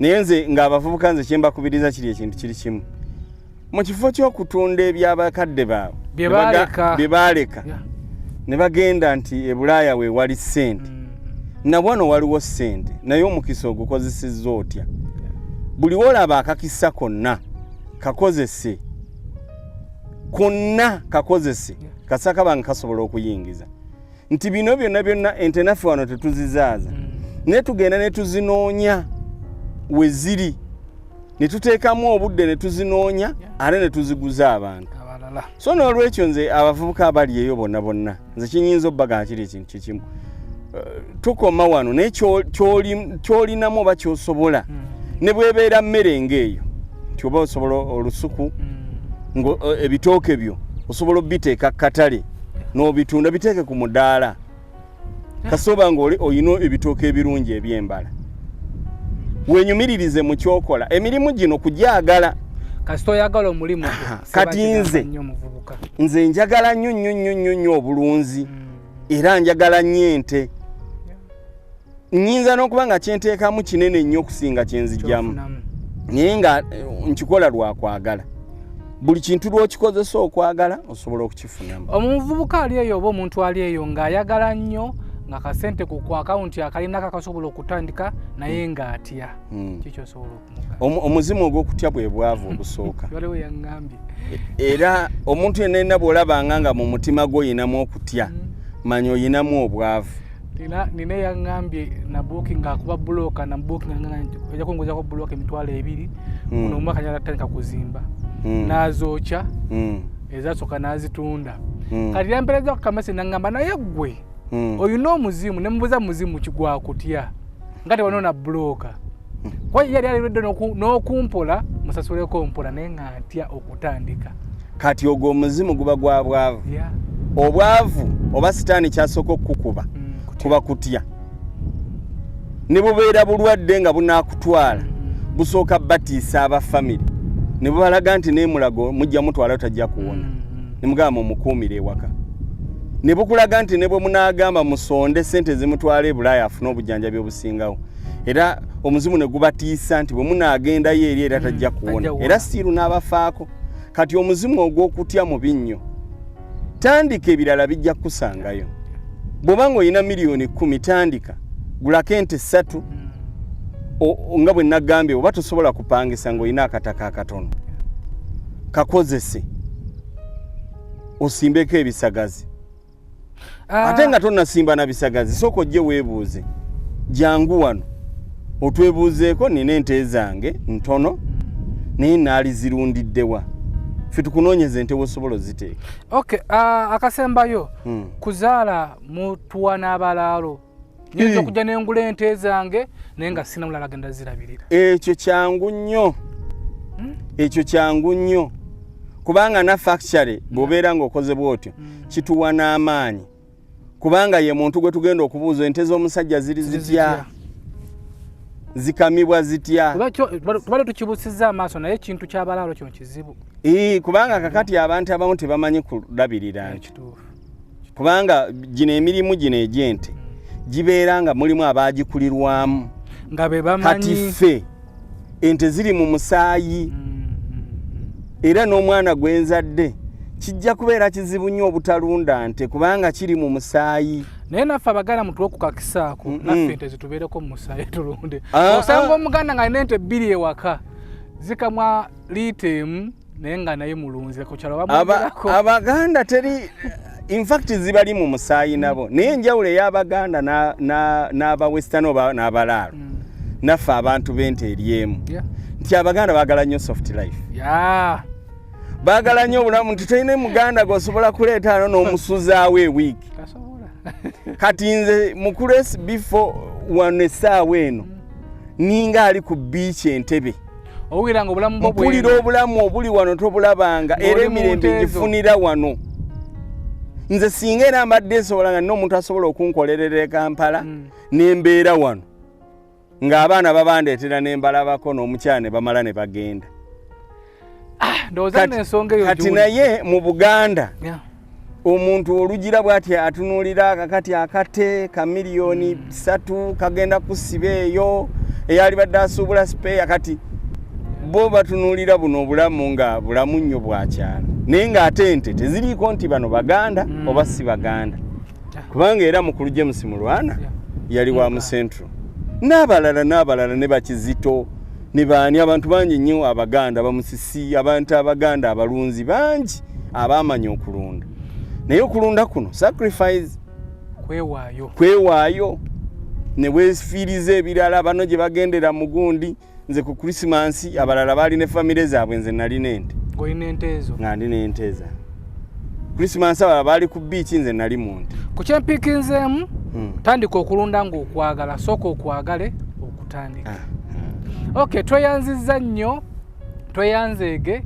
Naye nze ng'abavubuka, nze kyembakubiriza kiri ekintu kiri kimu: mu kifo ky'okutunda ebyabakadde baabwe Bye baaleka. Bye baaleka ne bagenda nti e Bulaaya we wali ssente, nawano waliwo ssente, naye omukisa ogukozesezza otya? Buli wolaba akakisa konna kakozese, konna kakozese, kasaka banga kasobola okuyingiza nti bino byonna byonna. Ente naffe wano tetuzizaaza, naye tugenda ne tuzinoonya we ziri, ne tuteekamu obudde ne tuzinoonya, ate ne tuziguza abantu abalala. So n'olwekyo nze abavubuka abali eyo bonna bonna, nze kinyinza obbaga kiri ekintu kikimu. Tukoma wano, naye ky'olinamu oba ky'osobola, ne bwebeera mmere ng'eyo nti oba osobola olusuku, ebitooke byo osobola obiteeka katale n'obitunda, biteeke ku mudaala. Kasooba nga olina ebitooke ebirungi ebyembala, wenyumiririze mu kyokola. Emirimu gino kugyagala. Kasita oyagala omulimu gwo. Kati Siba nze kigamba nnyo omuvubuka. Nze njagala nnyo nnyo nnyo nnyo nnyo obulunzi, era njagala nnyo ente. Nnyinza n'okuba nga kyenteekamu kinene nnyo okusinga kyenzijjamu, Kyofunamu. naye nga nkikola lwakwagala. Buli kintu lw'okikozesa okwagala, osobola okukifunamu. Omuvubuka ali eyo oba omuntu ali eyo ng'ayagala nnyo, nga kasente ku akawunti akalinako akasobola okutandika, naye ng'atya, kikyosobola okumugamba? Omuzimu ogw'okutya bwe bwavu obusooka. Waliwo yaŋŋambye. Era omuntu yenna yenna bw'olabanga nga mu mutima gwo oyinamu okutya, manya oyinamu obwavu. Nina eyaŋŋambye nabuuki ng'akuba bulooka, nabuuki ojja kunguzako bulooka 20,000, guno omwaka njagala kutandika kuzimba. N'azookya, ezasooka n'azitunda. Kati yampereza ku kamese, naŋŋamba, "Naye ggwe olina omuzimu." Ne mubuuza, "Muzimu kigwakutya nga tewanoona bulooka?" Kuba yali alirwedde n'okumpola musasuleko mpola, naye nga ntya okutandika. Kati ogwo omuzimu guba gwa bwavu. Obwavu oba sitaani kyasooka okukukuba kuba kutya. Ne bubeera bulwadde nga bunaakutwala, busooka batiisa aba famire ne bubalaga nti nemulago mujja mutwala, tajja kuwona, ne mugamba mumukuumire ewaka, ne bukulaga nti ne bwe munaagamba musonde sente zimutwala e Bulaaya afune obujjanjabi obusingawo, era omuzimu ne gubatiisa nti bwe munaagendayo eri era tajja kuwona. Tajja kuwona. Era siiru n'abafaako. Kati omuzimu ogw'okutya mubi nnyo. Tandika, ebirala bijja kukusangayo. Bw'oba ng'olina miliyoni 10, tandika, gulako ente ssatu. Nga bwe nagambye, oba tosobola kupangisa, ng'olina akataka akatono, kakozese osimbeko ebisagazi. Ate nga tonnasimba na bisagazi, sooka ojje weebuuze. Jangu wano otwebuuzeeko, "Nina ente zange ntono, naye naalizirundiddewa?" Ffe tukunoonyeza ente wosobola oziteeka. Okay, akasembayo. Kuzaala mutuwa n'abalaalo? Nyinza okujja nengula ente zange, naye nga sina mulala agenda zirabirira? Ekyo kyangu nnyo. Ekyo kyangu nnyo, kubanga naffe actually bw'obeera ng'okoze bw'otyo, kituwa n'amaanyi, kubanga ye muntu gwe tugenda okubuuza, "Ente z'omusajja ziri zitya? Zikamibwa zitya?" Tubadde tukibusizza amaaso, naye ekintu ky'abalaalo kino kizibu. Ii, kubanga kakati abantu abamu tebamanyi kulabirira nti Kituufu. Kubanga gino emirimu gino egy'ente gibeera nga mulimu abaagikulirwamu nga be kati bamanyi. Ffe ente ziri mu musaayi, era n'omwana gwe nzadde kijja kubeera kizibu nnyo obutalunda nte, kubanga kiri mu musaayi. Naye naffe Abaganda mutuwe ku kakisaako, naffe ente zitubeereko mu musaayi, tulunde. Osanga Omuganda nga alina ente bbiri ewaka, zikamwa liita emu, naye nga naye mulunzi ku kyalo bamwogerako. Abaganda teri, infact zibali mu musaayi nabo, naye enjawulo ey'Abaganda n'Abawestern oba n'Abalaalo, naffe abantu b'ente eri emu, nti Abaganda baagala nnyo soft life. Baagala nnyo obulamu nti tolina Muganda gweosobola kuleeta ano n'omusuzaawo ewiiki. Tasobola. Kati nze mukulu before wano essaawa eno ninga ali ku biiki Entebe. Owulira nga obulamu bwo Mpulira obulamu obuli wano tobulabanga, era Ng'oli mu emirembe nte ezo. ngifunira wano. Nze singa era mbadde nsobola nga nina omuntu asobola okunkolerera e Kampala, nembeera wano ng'abaana babandeetera nembalabako n'omukyala ne bamala ne bagenda. Ndowooza n'ensonga eyo Kati gy'oli. Naye mu Buganda omuntu olugira bw'ati atunuulira kakati akate ka miliyoni 3 kagenda kusiba eyo. Eyalibadde asuubula spare. Kati bo batunuulira buno obulamu nga bulamu nnyo bwakyalo, naye ng'ate ente teziriiko nti bano Baganda oba si Baganda, kubanga era mukulu James Mulwana yali wa mu Central, n'abalala n'abalala, ne Bakizito ne baani, abantu bangi nnyo Abaganda, Bamusisi, abantu Abaganda abalunzi bangi abaamanya okulunda. Naye okulunda kuno sacrifice. Kwewaayo. Kwewaayo ne weefiiriza ebirala. Bano gye bagendera mu gundi, nze ku Krisimansi abalala baali ne famire zaabwe, nze nalina ente. Ng'olina ente ezo. Nga ndi n'ente zange. Krisimansi abalala baali ku biiki, nze nali mu nte. Ku kyempiikinzeemu, tandika okulunda ng'okwagala, sooka okwagale okutandika. Ok, tweyanzizza nnyo, tweyanzeege.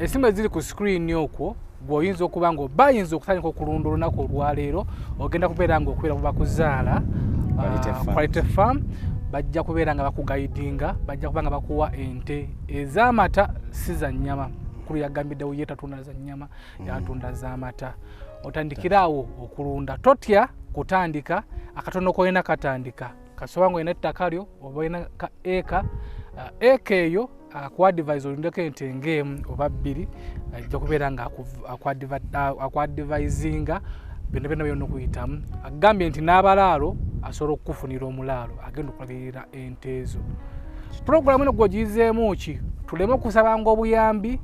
Esimu eziri ku screen okwo, gweoyinza okuba nga oba ayinza okutandika okulunda olunaku olwaleero, ogenda kubeera nga okubeera bubakuzaala Quality Farm. Quality Farm bajja kubeera nga bakuguidinga, bajja kuba nga bakuwa ente ez'amata, si za nnyama. Mukulu yagambiddewo ye tatunda za nnyama, yatunda z'amata. Otandikire awo okulunda, totya kutandika. Akatono kolina katandika, kasoba nga olina ettaka lyo oba olina ka eka, eka eyo akuadvise olundeko ente ng'emu oba bbiri, ajja kubeera nga akuadvisinga byonna byonna byonna okuyitamu. Agambye nti n'abalaalo asobola okukufunira omulaalo agenda okulabirira ente ezo. Puroguramu eno gweogiyizeemu ki? Tuleme okusabanga obuyambi,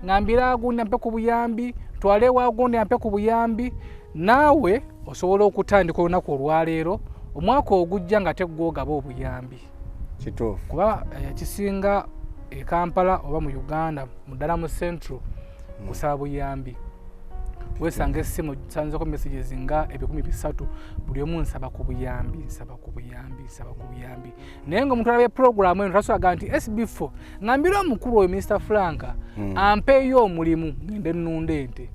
ngambira agundi ampe ku buyambi, twale ewagundi ampe ku buyambi. Naawe osobola okutandika olunaku olwaleero, omwaka ogujja nga teggwogaba obuyambi. Kituufu. Kuba ekisinga e Kampala oba mu Uganda, muddala mu Central, kusaba buyambi. Wesanga essimu sanzeko messages nga 300,000, buli omu nsaba ku buyambi, nsaba ku buyambi, nsaba ku buyambi. Naye nga omuntu alabye puroguramu eno tasobola nti SB4 ngambira omukulu oyo Mr Frank ampeeyo omulimu ngende nnunda ente,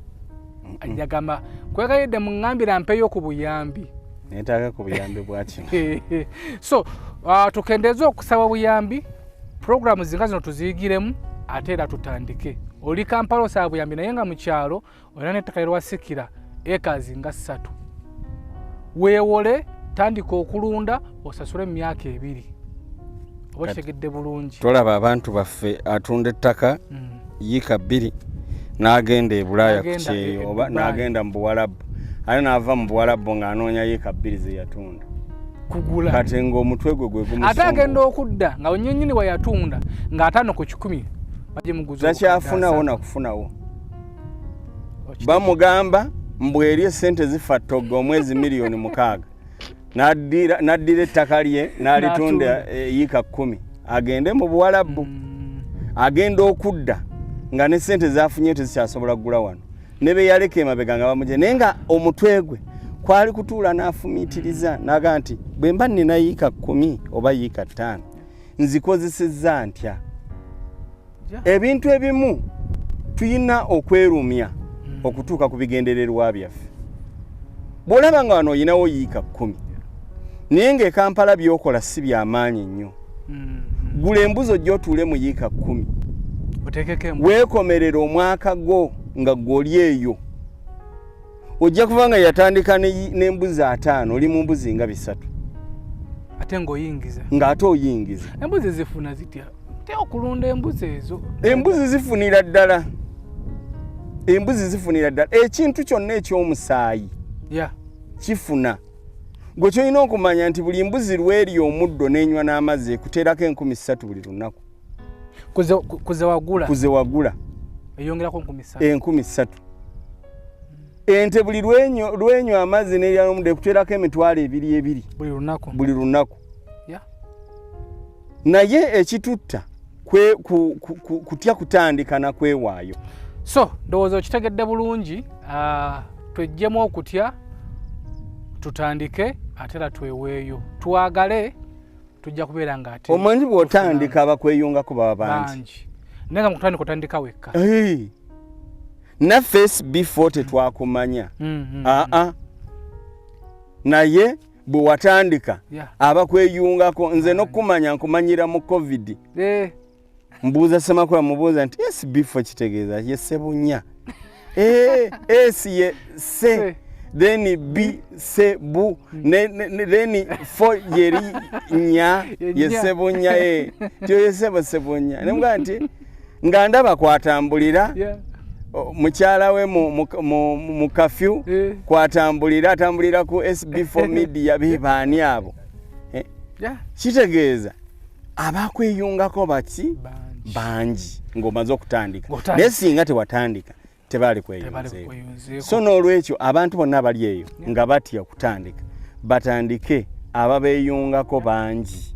ajja gamba kwegayidde muŋŋambira ampeeyo ku buyambi. Neetaaga ku buyambi bwakino. So tukendeeze okusaba obuyambi, puroguramu zinga zino tuziyigiremu ate era tutandike. Oli Kampala osaba buyambi, naye nga mu kyalo olina n'ettaka lyewasikira ekazi nga 3, weewole, tandika okulunda, osasule mu myaka 2 oba okitegedde bulungi. Tolaba abantu baffe, atunda ettaka yiika 2 n'agenda e Bulaaya ku N'agenda kyeyo e oba Dubai. N'agenda mu Buwalabu, ate n'ava mu Buwalabu ng'anoonya yiika 2 ze yatunda kugula. Kati ng'omutwe gwe gwe gumusumbuwa. Ate agenda okudda nga nyennyini we yatunda nga 50 bagimuguza takyafunawo obukadde nakufunawo. asatu. Bamugamba mbu eri esente zifa ttogga omwezi miliyoni 6, n'addira ettaka lye n'alitunda N'atunda. Yiika 10 agende mu Buwalabu. Agenda okudda nga ne sente zafunye tezikyasobola kugula wano, ne be yaleka emabega nga bamugye. Naye nga omutwe gwe kwali kutuula n'afumiitiriza n'agaa nti bwe mba nina yiika 10 oba yiika 5 nzikozesezza ntya? Ebintu ebimu tuyina okwerumya okutuuka ku bigendererwa byaffe. Bw'olaba nga wano oyinawo yiika 10, naye ng'e Kampala by'okola si byamaanyi nnyo, gula embuzi ojja otuule mu yiika 10. Oteekeko embuzi. Weekomerera omwaka gwo nga gw'oli eyo, ojja kuba nga yatandika n'embuzi 50, oli mu mbuzi nga 300. Ate ng'oyingiza. Ng'ate oyingiza. Embuzi zifuna zitya te okulunda embuzi ezo? Embuzi zifunira ddala, embuzi zifunira ddala. Ekintu kyonna ekyomusaayi kifuna. Gwe kyolina okumanya nti buli mbuzi lweri omuddo n'enywa n'amazzi ekuteerako 3000 buli lunaku. Kuze wagula. Kuze wagula. Eyongerako 3000. 3000. Ente buli lwenywa amazzi n'erya n'omuddo ekuteerako 20,000 ebiri. Buli lunaku. Buli lunaku. Naye ekitutta kutya kutandika na kwewaayo. So ndowooza okitegedde bulungi. Tweggyemu okutya, tutandike, ate era tweweeyo, twagale, tujja kubeera nga ate Omanyi bw'otandika abakweyungako baba bangi. Bangi, naye nga mukutandika otandika wekka. Hey. Naffe SB4 tetwakumanya. Aa, naye bwe watandika abakweyungako, nze n'okumanya nkumanyira mu COVID. Mbuuza Semakula, mubuuza nti SB4 kitegeeza ye Sebunya. Eh, S ye se. Se. Then B, C, bu, then fo yeri nya, ye Sebunya, e ti oyo sebo Sebunya. Nemugaa nti nga ndaba kwatambulira mukyala we mu kafyu, kwatambulira, atambulira ku SB4 Media, bebaani abo? Kitegeeza abakweyungako baki? Bangi ng'omaze okutandika. Naye singa tewatandika, tebaali kweyunzeeko. So n'olwekyo abantu bonna abali eyo nga batya okutandika, batandike, ababeeyungako bangi.